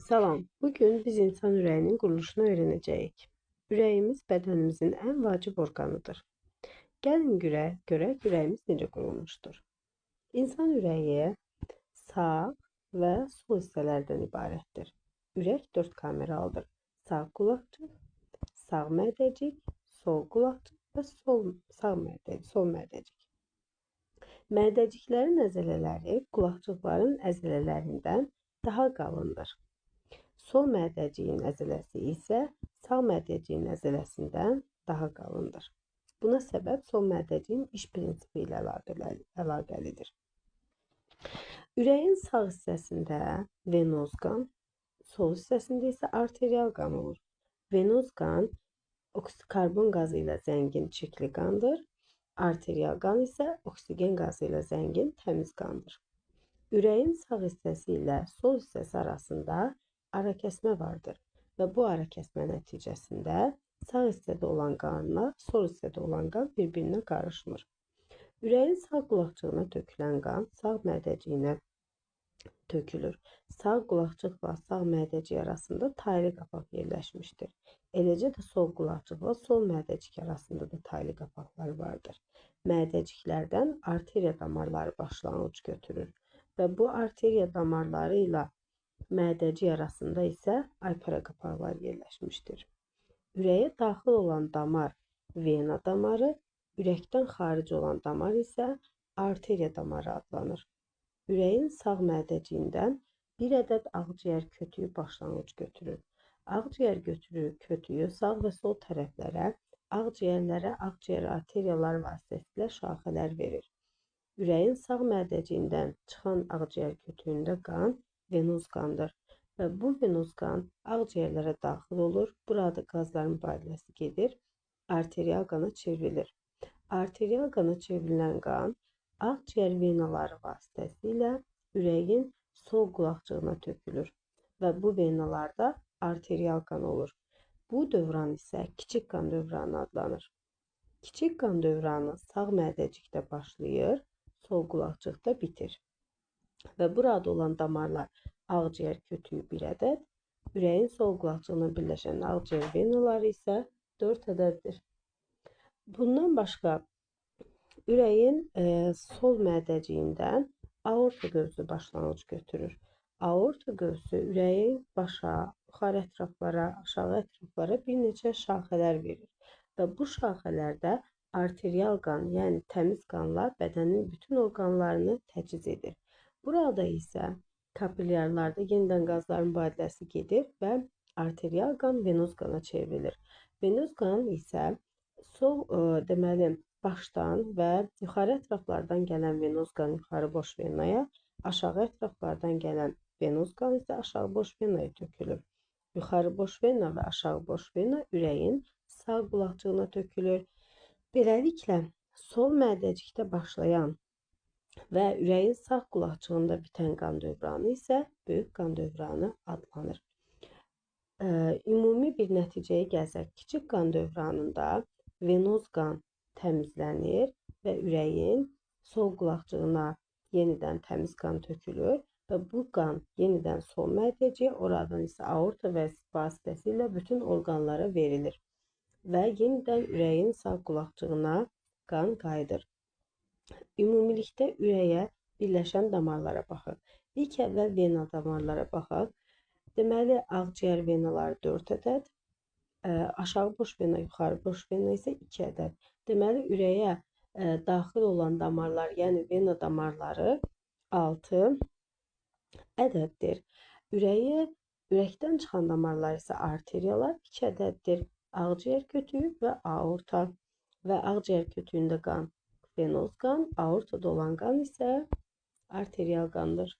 Salam, bu gün biz insan ürəyinin quruluşunu öyrənəcəyik. Ürəyimiz bədənimizin ən vacib orqanıdır. Gəlin görək ürəyimiz necə qurulmuşdur. İnsan ürəyi sağ və sol hissələrdən ibarətdir. Ürək 4 kameralıdır. Sağ qulaqcıq, sağ mədəcik, sol qulaqcıq və sol mədəcik. Mədəciklərin əzələləri qulaqcıqların əzələlərindən daha qalındır. Sol mədəciyin əzələsi isə sağ mədəciyin əzələsindən daha qalındır. Buna səbəb sol mədəciyin iş prinsipi ilə əlaqəlidir. Ürəyin sağ hissəsində venoz qan, sol hissəsində isə arterial qan olur. Venoz qan karbon qazı ilə zəngin çirkli qandır. Arterial qan isə oksigen qazı ilə zəngin təmiz qandır. Ürəyin sağ hissəsi ilə sol hissəsi arasında arakəsmə vardır və bu arakəsmə nəticəsində sağ hissədə olan qanla sol hissədə olan qan bir-birinə qarışmır. Ürəyin sağ qulaqcığına tökülən qan sağ mədəciyinə tökülür. Sağ qulaqcıqla sağ mədəcik arasında taylı qapaq yerləşmişdir. Eləcə də sol qulaqcıqla sol mədəcik arasında da taylı qapaqlar vardır. Mədəciklərdən arteriya damarları başlanğıc götürür və bu arteriya damarları ilə mədəcik arasında isə aypara qapaqlar yerləşmişdir. Ürəyə daxil olan damar vena damarı, ürəkdən xaric olan damar isə arteriya damarı adlanır. Ürəyin sağ mədəciyindən bir ədəd ağciyər kötüyü başlanğıc götürür. Ağciyər kötüyü sağ və sol tərəflərə, ağciyərlərə ağciyər arteriyalar vasitəsilə şaxələr verir. Ürəyin sağ mədəciyindən çıxan ağciyər kötüyündə qan venoz qandır və bu venoz qan ağciyərlərə daxil olur. Burada qazların mübadiləsi gedir, arterial qana çevrilir. Arterial qana çevrilən qan ağciyər venaları vasitəsilə ürəyin sol qulaqcığına tökülür və bu venalarda arterial qan olur. Bu dövran isə kiçik qan dövranı adlanır. Kiçik qan dövranı sağ mədəcikdə başlayır, sol qulaqcıqda bitir. Və burada olan damarlar ağciyər kötüyü bir ədəd, ürəyin sol qulaqcığına birləşən ağciyər venaları isə 4 ədəddir. Bundan başqa ürəyin sol mədəciyindən aorta qövsü başlanğıc götürür. Aorta qövsü ürəyin başa, yuxarı ətraflara, aşağı ətraflara bir neçə şaxələr verir və bu şaxələrdə arterial qan, yəni təmiz qanla bədənin bütün orqanlarını təchiz edir. Burada isə kapilyarlarda yenidən qazların mübadiləsi gedir və arterial qan venoz qana çevrilir. Venoz qan isə sol deməli başdan və yuxarı ətraflardan gələn venoz qan yuxarı boş venaya, aşağı ətraflardan gələn venoz qan isə aşağı boş venaya tökülür. Yuxarı boş vena və aşağı boş vena ürəyin sağ qulaqcığına tökülür. Beləliklə sol mədəcikdə başlayan və ürəyin sağ qulaqcığında bitən qan dövranı isə böyük qan dövranı adlanır. Ümumi bir nəticəyə gəlsək, kiçik qan dövranında venoz qan təmizlənir və ürəyin sol qulaqcığına yenidən təmiz qan tökülür və bu qan yenidən sol mədəciyə, oradan isə aorta vasitəsilə bütün orqanlara verilir və yenidən ürəyin sağ qulaqcığına qan qayıdır. Ümumilikdə ürəyə birləşən damarlara baxaq. İlk əvvəl vena damarlara baxaq. Deməli, ağciyər venaları 4 ədəd, aşağı boş vena, yuxarı boş vena isə 2 ədəd. Deməli, ürəyə daxil olan damarlar, yəni vena damarları 6 ədəddir. Ürəkdən çıxan damarlar isə arteriyalar 2 ədəddir. Ağciyər kötüyü və aorta və ağciyər kötüyündə qan venoz qan, aortada olan qan isə arterial qandır.